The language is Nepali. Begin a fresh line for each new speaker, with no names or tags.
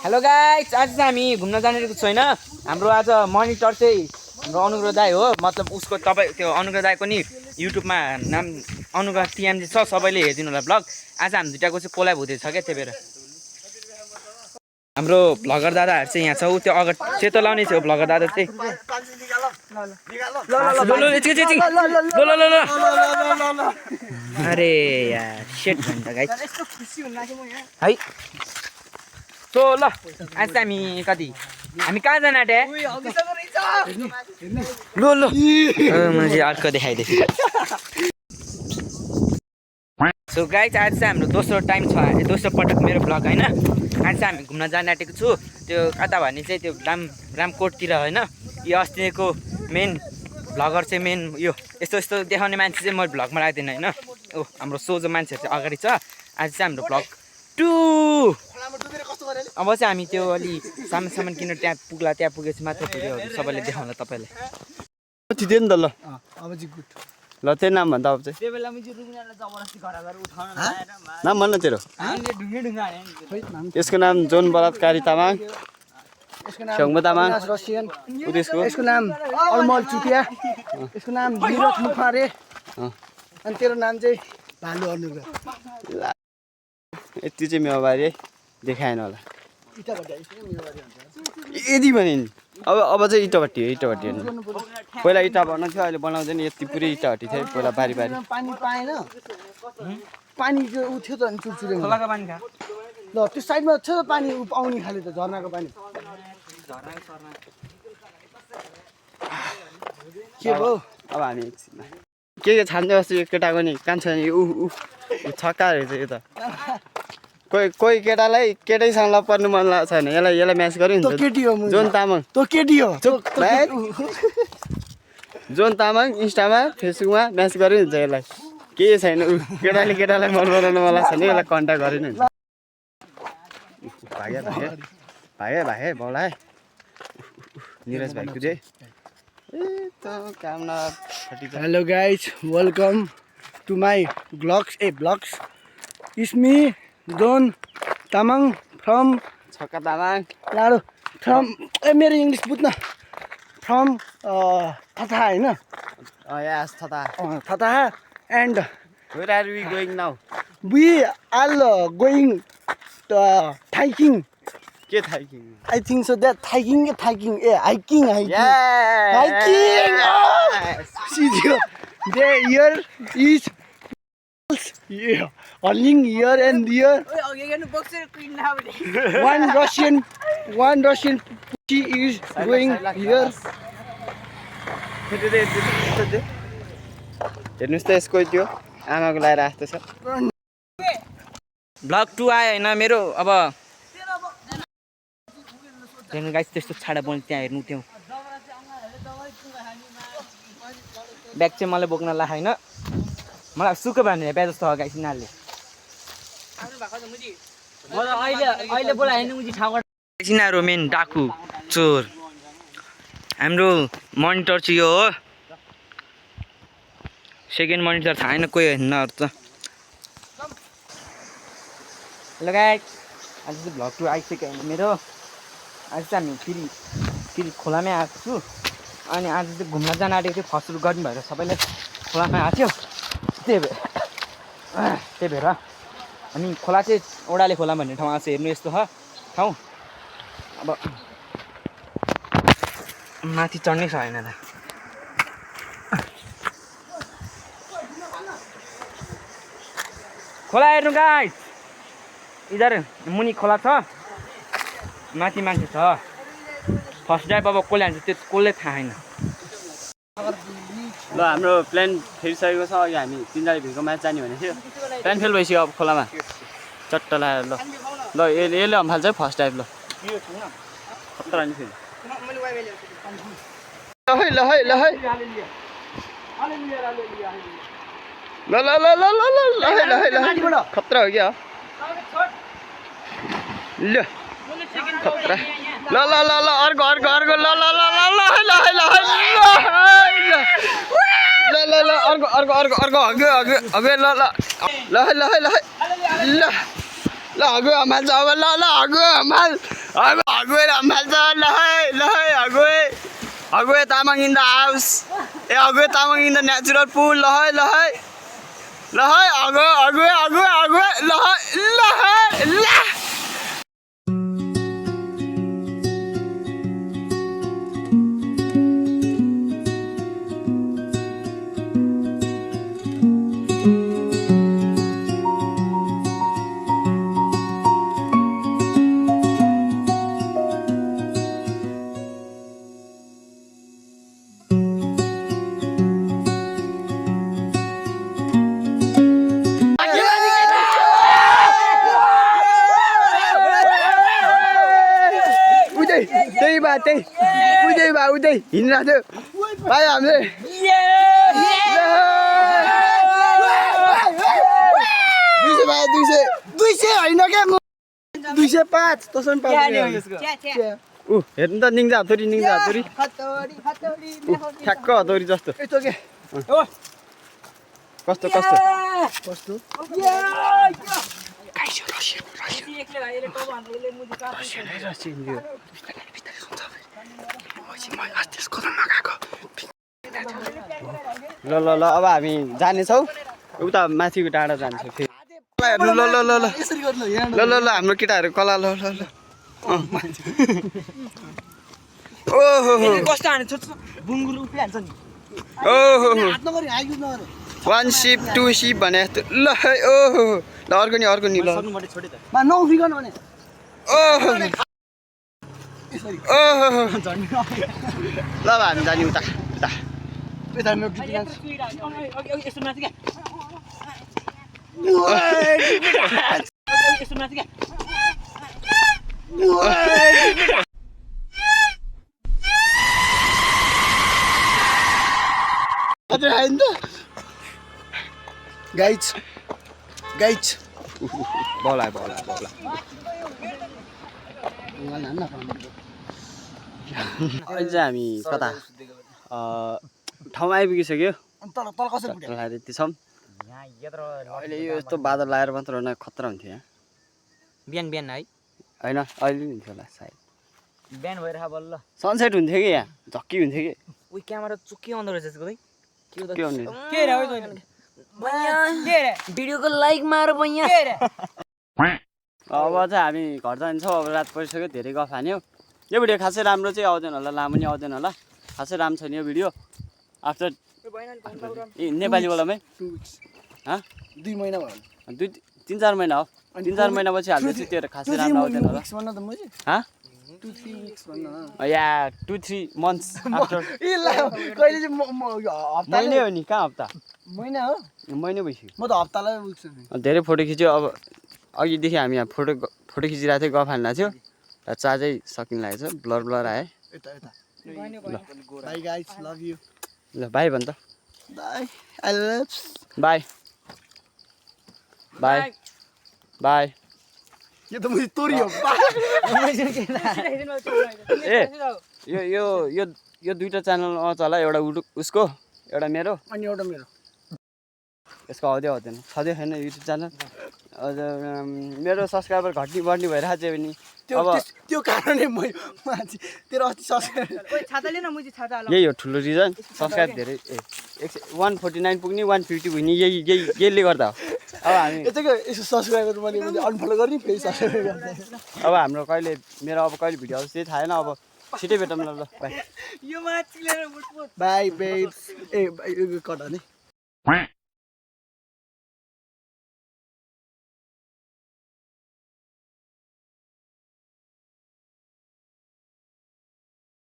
हेलो गाइस, आज चाहिँ हामी घुम्न जानेको छैन। हाम्रो आज मनिटर चाहिँ हाम्रो अनुग्रह दाई हो। मतलब उसको तपाईँ त्यो अनुग्रह दाईको नि युट्युबमा नाम अनुग्रह टिएमजी छ, सबैले हेरिदिनु होला ब्लग। आज हामी दुइटाको चाहिँ कोल्याब हुँदैछ क्या, त्यही भएर हाम्रो भ्लगर दादाहरू चाहिँ यहाँ छ। ऊ त्यो अगाडि सेतो लाउने छ भ्लगर दादा चाहिँ। अरे यार सेट भन्छ गाइस है। सो ल आज त हामी हामी कहाँ जान आँटे ल ल मैले अर्को देखाइदिएँ। सो गाइस आज चाहिँ हाम्रो दोस्रो टाइम छ, दोस्रो पटक मेरो भ्लग होइन। आज चाहिँ हामी घुम्न जान आँटेको छु। त्यो कता भने चाहिँ त्यो रामकोटतिर होइन। यो अस्तिको मेन भ्लगर चाहिँ मेन यो यस्तो यस्तो देखाउने मान्छे चाहिँ म भ्लगमा राख्दैन होइन। ओ हाम्रो सोझो मान्छेहरू चाहिँ अगाडि छ। आज चाहिँ हाम्रो भ्लग 2 अब चाहिँ हामी त्यो अलि सामान किनेर त्यहाँ पुग्ला, त्यहाँ पुगेपछि मात्र भिडियोहरू सबैले देखाउँला तपाईँलाई।
थिदियो नि त ल अब चाहिँ गुड ल त्यही नाम भन्दा अब चाहिँ
त्यो बेला मैले रुग्नेलाई जबरजस्ती घर उठाउन
नाम भन्न तेरो। यसको नाम जोन बलात्कारी तामाङ, सङ्गो तामाङ,
यसको नाम अलमल चुटिया, यसको नाम निरज मुखारे, अनि तेरो नाम चाहिँ भालु अनुग्रह।
यति चाहिँ मेवाबारी है, देखाएन होला यदि भने नि। अब चाहिँ इटाभट्टी हो, इटाभट्टी हेर्नु। पहिला इटा भर्न थियो, अहिले बनाउँदैन। यति पुरै इटाभट्टी थियो पहिला बारी बारी।
पानी पाएन, पानी त्यो उ थियो त अनि चुरचुरे
खोलाको पानी खा
ल त्यो साइडमा छ त पानी आउने खाले त झर्नाको पानी। के भयो
अब हामी एकछिनमा के छान्दै बस्छु। यो केटाको नि कान्छ नि ऊ छक्का रहेछ यो त। कोही केटालाई केटैसँग लभ पर्नु मन लाग्छ छैन, यसलाई म्याच गर्यो नि त।
केटी हो
जोन तामाङ,
त केटी हो
जोन तामाङ इन्स्टामा फेसबुकमा म्याच गर्यो नि त यसलाई। केही छैन, केटालाई मन बनाउनु मन लाग्छ भने यसलाई कन्ट्याक्ट गर्यो नि। भागे भाउला निरज भाइ कुदे।
Hello guys, welcome to my blogs it's me John Tamang from
Chhakka Tamang
Lado from मेरो इङ्ग्लिस बुझ्न फ्रम थथा होइन थथा and
where are we going now?
We are going hiking.
के थाइकिङ?
I think so that hiking hiking सिधियो there is hurling here and there. One Russian pussy is going here.
हेर्नुहोस् त यसको त्यो आमाको लाएर आस्तो छ।
भ्लग 2 आयो होइन मेरो। अब हेर्नु गाइस, त्यस्तो छाडा बन्यो त्यहाँ हेर्नु। त्यो ब्याग चाहिँ मलाई बोक्न ला होइन, मलाई सुक भने ब्याग जस्तो हो गाइस यिनीहरूले। अहिले बोलाएन उजी ठाउँबाट यिनीहरू मेन डाकु चोर। हाम्रो मोनिटर चाहिँ यो हो, सेकेन्ड मोनिटर थाहा होइन कोही होइन त। हेलो गाइस, आज चाहिँ भ्लग 2 आइसक्यो होइन मेरो। आज चाहिँ हामी फेरि खोलामै आएको छु। अनि आज चाहिँ घुम्न जान आँटेको थियो, फर्स्ट गर्नु भएर सबैले खोलामा आएको थियो। त्यही भएर हामी खोला चाहिँ ओडाले खोला भन्ने ठाउँ आएको छ। हेर्नु यस्तो छ ठाउँ। अब माथि चढ्नै सकेन त। खोला हेर्नु गाइस, इधर मुनि खोला छ, माथि मान्छे छ। फर्स्ट ड्राइभ अब कसले हान्छ त्यो कसले थाहा छैन।
ल हाम्रो प्लान फेरिसकेको छ। अघि हामी 3 जना भिरको म्याच जाने भनेको थियो, प्लान फेल भइसक्यो। अब खोलामा चट्ट लगाएर ल यसले अम्फाल्छ है फर्स्ट टाइम। ल खतरा नि फेरि ल खतरा हो क्या ल खतरा। ल अर्को ल अर्को ल हगु हमाल्छ अब ल ल हगु हमाल हगु हमाल्छ ल है Hagu Tamang in the house ए Hagu Tamang in the natural pool ल है हगु ल त्यही बा उतै हिँडिरहेको थियो भाइ हामीले 200 होइन क्या 205 तसन हेर्नु त निङ्जा हतोरी ठ्याक्क हतोरी जस्तो कस्तो ल अब हामी जानेछौँ उता माथिको डाँडा जान्छौँ फेरि ल हाम्रो केटाहरू कला ल ओहो
कस्तो हाने बुङ्गुल उफ्रिहाल्छ नि
ओहो 1 सिप 2 सिप भने जस्तो ल ओहो ल अर्को नि ल
नउफ्रिकन भने
ओहो ल हामी जाने उता
गाइज
बोला अहिले चाहिँ हामी कता ठाउँमा आइपुगिसक्यो त्यति छौँ अहिले यो यस्तो बादल लगाएर मात्र होइन खतरा हुन्थ्यो यहाँ
बिहान है
होइन अहिले हुन्थ्यो होला सायद
बिहान भएर बल्ल
सनसेट हुन्थ्यो कि यहाँ झक्की हुन्थ्यो कि
उही क्यामेरा चुक्की आउँदो रहेछ
के हुने
भिडियोको लाइक मार भैया
अब चाहिँ हामी घर जान्छौँ अब रात परिसक्यो धेरै गफ हान्यो यो भिडियो खासै राम्रो चाहिँ आउँदैन होला लामो नि आउँदैन होला खासै राम्रो छैन यो भिडियो आफ्टर नेपालीवालामै
2 महिना भयो
3-4 महिना हो 3-4 महिनापछि हाल्दैछु त्यो खासै राम्रो आउँदैन होला
2-3 weeks भन्न
या 2-3 months आफ्टर
कहिले चाहिँ
महिनै हो नि कहाँ हप्ता
महिना हो
महिनै भइसक्यो
म त हप्तालाई बुझ्छु
धेरै फोटो खिच्यो अब अघिदेखि हामी यहाँ फोटो खिचिरहेको थियो गफ हान्ला थियो र चार्जै सकिन लागेको छ ब्लर आयो
बाई गाइज लभ यु
ल बाई भन् त
बाई आई लभ
बाई
यो त मैले तोरी हो
ए यो दुईटा च्यानल आउँछ होला एउटा उसको एउटा मेरो
अनि एउटा मेरो
यसको आउँदैन छँदै छैन युट्युब च्यानल मेरो सब्सक्राइबर घट्ने बढ्ने भइरहेको छ भने
त्यो कारणले तेरो अस्ति
यही हो ठुलो रिजन सब्सक्राइब धेरै 149 पुग्ने 150 हुने यहीले गर्दा हो अब हामी
यसो सब्सक्राइबर मैले अनफलो गर्ने फेरि सब्सक्राइब
अब हाम्रो मेरो अब कहिले भिडियो आउँछ त्यही थाहा छैन अब छिटै भेटौँ ल बाई
बाई बेब्स ए कट नि